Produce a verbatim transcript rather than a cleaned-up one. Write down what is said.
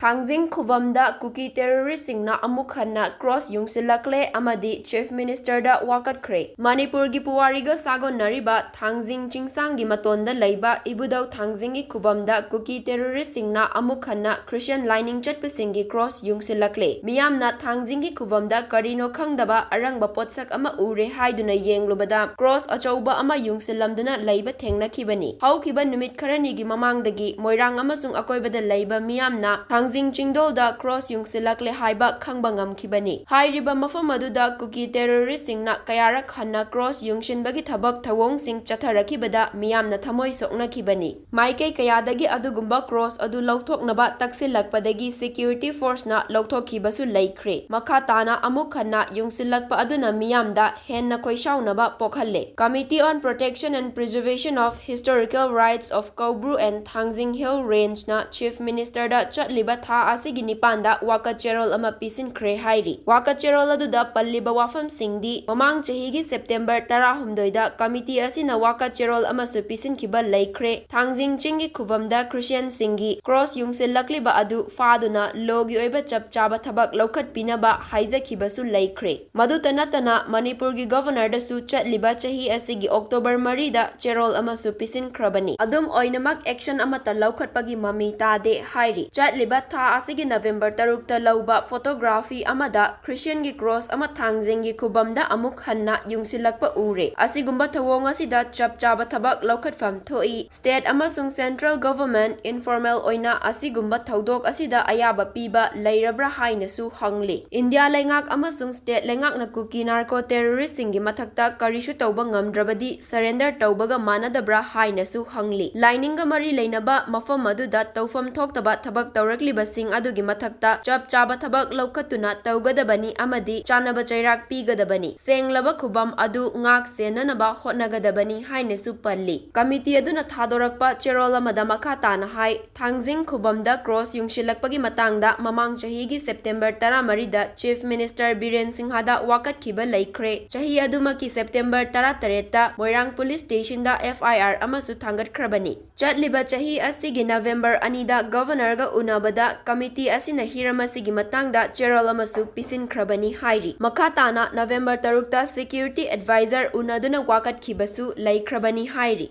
ꯊꯥꯡꯖꯤꯡ ꯈꯨꯕꯝꯗ ꯀꯨꯀꯤ ꯇꯦꯔꯣꯔꯤꯁꯁꯤꯡꯅ ꯑꯃꯨꯛ ꯍꯟꯅ ꯀ꯭ꯔꯣꯁ ꯌꯨꯡꯁꯤꯜꯂꯛꯂꯦ ꯑꯃꯗꯤ ꯆꯤꯐ ꯃꯤꯅꯤꯁꯇꯔꯗ ꯋꯥꯀꯠꯈ꯭ꯔꯦ꯫ ꯃꯅꯤꯄꯨꯔꯒꯤ ꯄꯨꯋꯥꯔꯤꯒ ꯁꯥꯒꯣꯟꯅꯔꯤꯕ ꯊꯥꯡꯖꯤꯡ ꯆꯤꯡꯁꯥꯡꯒꯤ ꯃꯇꯣꯟꯗ ꯂꯩꯕ ꯏꯕꯨꯙꯧ ꯊꯥꯡꯖꯤꯡꯒꯤ ꯈꯨꯕꯝꯗ ꯀꯨꯀꯤ ꯇꯦꯔꯣꯔꯤꯁꯁꯤꯡꯅ ꯑꯃꯨꯛ ꯍꯟꯅ ꯈ꯭ꯔꯤꯁꯇꯤꯌꯟ ꯂꯥꯏꯅꯤꯡ ꯆꯠꯄꯁꯤꯡꯒꯤ ꯀ꯭ꯔꯣꯁ ꯌꯨꯡꯁꯤꯜꯂꯛꯂꯦ꯫ ꯃꯤꯌꯥꯝꯅ ꯊꯥꯡꯖꯤꯡꯒꯤ ꯈꯨꯕꯝꯗ ꯀꯔꯤꯅꯣ ꯈꯪꯗꯕ ꯑꯔꯪꯕ ꯄꯣꯠꯁꯛ ꯑꯃ ꯎꯔꯦ ꯍꯥꯏꯗꯨꯅ ꯌꯦꯡꯂꯨꯕꯗ ꯀ꯭ꯔꯣꯁ ꯑꯆꯧꯕ ꯑꯃ ꯌꯨꯡꯁꯤꯜꯂꯝꯗꯨꯅ ꯂꯩꯕ ꯊꯦꯡꯅꯈꯤꯕꯅꯤ꯫ ꯍꯧꯈꯤꯕ ꯅꯨꯃꯤꯠ ꯈꯔꯅꯤꯒꯤ ꯃꯃꯥꯡꯗꯒꯤ ꯃꯣꯏꯔꯥꯡ ꯑꯃꯁꯨꯡ ꯑꯀꯣꯏꯕꯗ ꯂꯩꯕ ꯃꯤꯌꯥꯝꯅ ꯊꯥꯡꯖꯤꯡ ꯆꯤꯡꯗꯣꯜꯗ ꯀ꯭ꯔꯣꯁ ꯌꯨꯡꯁꯤꯜꯂꯛꯂꯦ ꯍꯥꯏꯕ ꯈꯪꯕ ꯉꯝꯈꯤꯕꯅꯤ꯫ ꯍꯥꯏꯔꯤꯕ ꯃꯐꯝ ꯑꯗꯨꯗ ꯀꯨꯀꯤ ꯇꯦꯔꯣꯔꯤꯁꯁꯤꯡꯅ ꯀꯌꯥꯔꯛ ꯍꯟꯅ ꯀ꯭ꯔꯣꯁ ꯌꯨꯡꯁꯤꯟꯕꯒꯤ ꯊꯕꯛ ꯊꯧꯑꯣꯡꯁꯤꯡ ꯆꯠꯊꯔꯛꯈꯤꯕꯗ ꯃꯤꯌꯥꯝꯅ ꯊꯃꯣꯏ ꯁꯣꯛꯅꯈꯤꯕꯅꯤ꯫ ꯃꯥꯏꯀꯩ ꯀꯌꯥꯗꯒꯤ ꯑꯗꯨꯒꯨꯝꯕ ꯀ꯭ꯔꯣꯁ ꯑꯗꯨ ꯂꯧꯊꯣꯛꯅꯕ ꯇꯛꯁꯤꯜꯂꯛꯄꯗꯒꯤ ꯁꯦꯀ꯭ꯌꯨꯔꯤꯇꯤ ꯐꯣꯔꯁꯅ ꯂꯧꯊꯣꯛꯈꯤꯕꯁꯨ ꯂꯩꯈ꯭ꯔꯦ꯫ ꯃꯈꯥ ꯇꯥꯅ ꯑꯃꯨꯛ ꯍꯟꯅ ꯌꯨꯡꯁꯤꯜꯂꯛꯄ ꯑꯗꯨꯅ ꯃꯤꯌꯥꯝꯗ ꯍꯦꯟꯅ ꯈꯣꯏꯁꯥꯎꯅꯕ ꯄꯣꯛꯍꯜꯂꯦ꯫ Committee on Protection and Preservation of Historical Rights of Koubru and Thangjing Hill Range ꯅ ꯆꯤꯐ ꯃꯤꯅꯤꯁꯇꯔꯗ ꯆꯠꯂꯤꯕ ꯊꯥ ꯑꯁꯤꯒꯤ ꯅꯤꯄꯥꯟꯗ ꯋꯥꯀꯠ ꯆꯦꯔꯣꯜ ꯑꯃ ꯄꯤꯁꯤꯟꯈ꯭ꯔꯦ ꯍꯥꯏꯔꯤ꯫ ꯋꯥꯀꯠ ꯆꯦꯔꯣꯜ ꯑꯗꯨꯗ ꯄꯜꯂꯤꯕ ꯋꯥꯐꯝꯁꯤꯡꯗꯤ ꯃꯃꯥꯡ ꯆꯍꯤꯒꯤ ꯁꯦꯞꯇꯦꯝꯕꯔ ꯇꯔꯥꯍꯨꯝꯗꯣꯏꯗ ꯀꯃꯤꯇꯤ ꯑꯁꯤꯅ ꯋꯥꯀꯠ ꯆꯦꯔꯣꯜ ꯑꯃꯁꯨ ꯄꯤꯁꯤꯟꯈꯤꯕ ꯂꯩꯈ꯭ꯔꯦ꯫ ꯊꯥꯡꯖꯤꯡ ꯆꯤꯡꯒꯤ ꯈꯨꯕꯝꯗ ꯈ꯭ꯔꯤꯁꯇꯤꯌꯟꯁꯤꯡꯒꯤ ꯀ꯭ꯔꯣꯁ ꯌꯨꯡꯁꯤꯜꯂꯛꯂꯤꯕ ꯑꯗꯨ ꯐꯥꯗꯨꯅ ꯂꯣꯒꯤ ꯑꯣꯏꯕ ꯆꯞ ꯆꯥꯕ ꯊꯕꯛ ꯂꯧꯈꯠꯄꯤꯅꯕ ꯍꯥꯏꯖꯈꯤꯕꯁꯨ ꯂꯩꯈ꯭ꯔꯦ꯫ ꯃꯗꯨꯇ ꯅꯠꯇꯅ ꯃꯅꯤꯄꯨꯔꯒꯤ ꯒꯚꯔꯅꯔꯗꯁꯨ ꯆꯠꯂꯤꯕ ꯆꯍꯤ ꯑꯁꯤꯒꯤ ꯑꯣꯛꯇꯣꯕꯔ ꯃꯔꯤꯗ ꯆꯦꯔꯣꯜ ꯑꯃꯁꯨ ꯄꯤꯁꯤꯟꯈ꯭ꯔꯕꯅꯤ꯫ ꯑꯗꯨꯝ ꯑꯣꯏꯅꯃꯛ ꯑꯦꯛꯁꯟ ꯑꯃꯠꯇ ꯂꯧꯈꯠꯄꯒꯤ ꯃꯃꯤ ꯇꯥꯗꯦ ꯍꯥꯏꯔꯤ꯫ ꯆꯠꯂꯤꯕ ꯊꯥ ꯑꯁꯤꯒꯤ ꯅꯕꯦꯝꯕꯔ ꯇꯔꯨꯛꯇ ꯂꯧꯕ ꯐꯣꯇꯣꯒ꯭ꯔꯥꯐꯤ ꯑꯃꯗ ꯈ꯭ꯔꯤꯁꯇꯤꯌꯟꯒꯤ ꯀ꯭ꯔꯣꯁ ꯑꯃ ꯊꯥꯡꯖꯤꯡꯒꯤ ꯈꯨꯕꯝꯗ ꯑꯃꯨꯛ ꯍꯟꯅ ꯌꯨꯡꯁꯤꯜꯂꯛꯄ ꯎꯔꯦ꯫ ꯑꯁꯤꯒꯨꯝꯕ ꯊꯧꯑꯣꯡ ꯑꯁꯤꯗ ꯆꯞ ꯆꯥꯕ ꯊꯕꯛ ꯂꯧꯈꯠꯐꯝ ꯊꯣꯛꯏ꯫ ꯁ꯭ꯇꯦꯠ ꯑꯃꯁꯨꯡ ꯁꯦꯟꯇ꯭ꯔꯦꯜ ꯒꯚꯔꯟꯃꯦꯟꯠ ꯏꯟꯐꯣꯔꯃꯦꯜ ꯑꯣꯏꯅ ꯑꯁꯤꯒꯨꯝꯕ ꯊꯧꯗꯣꯛ ꯑꯁꯤꯗ ꯑꯌꯥꯕ ꯄꯤꯕ ꯂꯩꯔꯕ꯭ꯔꯥ ꯍꯥꯏꯅꯁꯨ ꯍꯪꯂꯤ꯫ ꯏꯟꯗꯤꯌꯥ ꯂꯩꯉꯥꯛ ꯑꯃꯁꯨꯡ ꯁ꯭ꯇꯦꯠ ꯂꯩꯉꯥꯛꯅ ꯀꯨꯀꯤ ꯅꯥꯔꯀꯣ ꯇꯦꯔꯣꯔꯤꯁꯁꯤꯡꯒꯤ ꯃꯊꯛꯇ ꯀꯔꯤꯁꯨ ꯇꯧꯕ ꯉꯝꯗ꯭ꯔꯕꯗꯤ ꯁꯔꯦꯟꯗꯔ ꯇꯧꯕꯒ ꯃꯥꯟꯅꯗꯕ꯭ꯔꯥ ꯍꯥꯏꯅꯁꯨ ꯍꯪꯂꯤ꯫ ꯂꯥꯏꯅꯤꯡꯒ ꯃꯔꯤ ꯂꯩꯅꯕ ꯃꯐꯝ ꯑꯗꯨꯗ ꯇꯧꯐꯝ ꯊꯣꯛꯇꯕ ꯊꯕꯛ ꯇꯧꯔꯛꯂꯤꯕꯁꯤꯡ ꯑꯗꯨꯒꯤ ꯃꯊꯛꯇ ꯆꯞ ꯆꯥꯕ ꯊꯕꯛ ꯂꯧꯈꯠꯇꯨꯅ ꯇꯧꯒꯗꯕꯅꯤ ꯑꯃꯗꯤ ꯆꯥꯅꯕ ꯆꯩꯔꯥꯛ ꯄꯤꯒꯗꯕꯅꯤ꯫ ꯁꯦꯡꯂꯕ ꯈꯨꯕꯝ ꯑꯗꯨ ꯉꯥꯛ ꯁꯦꯟꯅꯅꯕ ꯍꯣꯠꯅꯒꯗꯕꯅꯤ ꯍꯥꯏꯅꯁꯨ ꯄꯜꯂꯤ꯫ ꯀꯃꯤꯇꯤ ꯑꯗꯨꯅ ꯊꯥꯗꯣꯔꯛꯄ ꯆꯦꯔꯣꯜ ꯑꯃꯗ ꯃꯈꯥ ꯇꯥꯅ ꯍꯥꯏ, ꯊꯥꯡꯖꯤꯡ ꯈꯨꯕꯝꯗ ꯀ꯭ꯔꯣꯁ ꯌꯨꯡꯁꯤꯜꯂꯛꯄꯒꯤ ꯃꯇꯥꯡꯗ ꯃꯃꯥꯡ ꯆꯍꯤꯒꯤ ꯁꯦꯞꯇꯦꯝꯕꯔ ꯇꯔꯥꯃꯔꯤꯗ ꯆꯤꯐ ꯃꯤꯅꯤꯁꯇꯔ ꯕꯤꯔꯦꯟ ꯁꯤꯡꯍꯗ ꯋꯥꯀꯠꯈꯤꯕ ꯂꯩꯈ꯭ꯔꯦ꯫ ꯆꯍꯤ ꯑꯗꯨꯃꯛꯀꯤ ꯁꯦꯞꯇꯦꯝꯕꯔ ꯇꯔꯥꯇꯔꯦꯠꯇ ꯃꯣꯏꯔꯥꯡ ꯄꯨꯂꯤꯁ ꯁ꯭ꯇꯦꯁꯟꯗ ꯑꯦꯐ ꯑꯥꯏ ꯑꯥꯔ ꯑꯃꯁꯨ ꯊꯥꯡꯒꯠꯈ꯭ꯔꯕꯅꯤ꯫ ꯆꯠꯂꯤꯕ ꯆꯍꯤ ꯑꯁꯤꯒꯤ ꯅꯕꯦꯝꯕꯔ ꯑꯅꯤꯗ ꯒꯚꯔꯅꯔꯒ ꯎꯅꯕꯗ ꯀꯃꯤꯇꯤ ꯑꯁꯤꯅ ꯍꯤꯔꯝ ꯑꯁꯤꯒꯤ ꯃꯇꯥꯡꯗ ꯆꯦꯔꯣꯜ ꯑꯃꯁꯨ ꯄꯤꯁꯤꯟꯈ꯭ꯔꯕꯅꯤ ꯍꯥꯏꯔꯤ꯫ ꯃꯈꯥ ꯇꯥꯅ ꯅꯕꯦꯝꯕꯔ ꯇꯔꯨꯛꯇ security advisor ꯎꯅꯗꯨꯅ ꯋꯥꯀꯠꯈꯤꯕꯁꯨ ꯂꯩꯈ꯭ꯔꯕꯅꯤ ꯍꯥꯏꯔꯤ꯫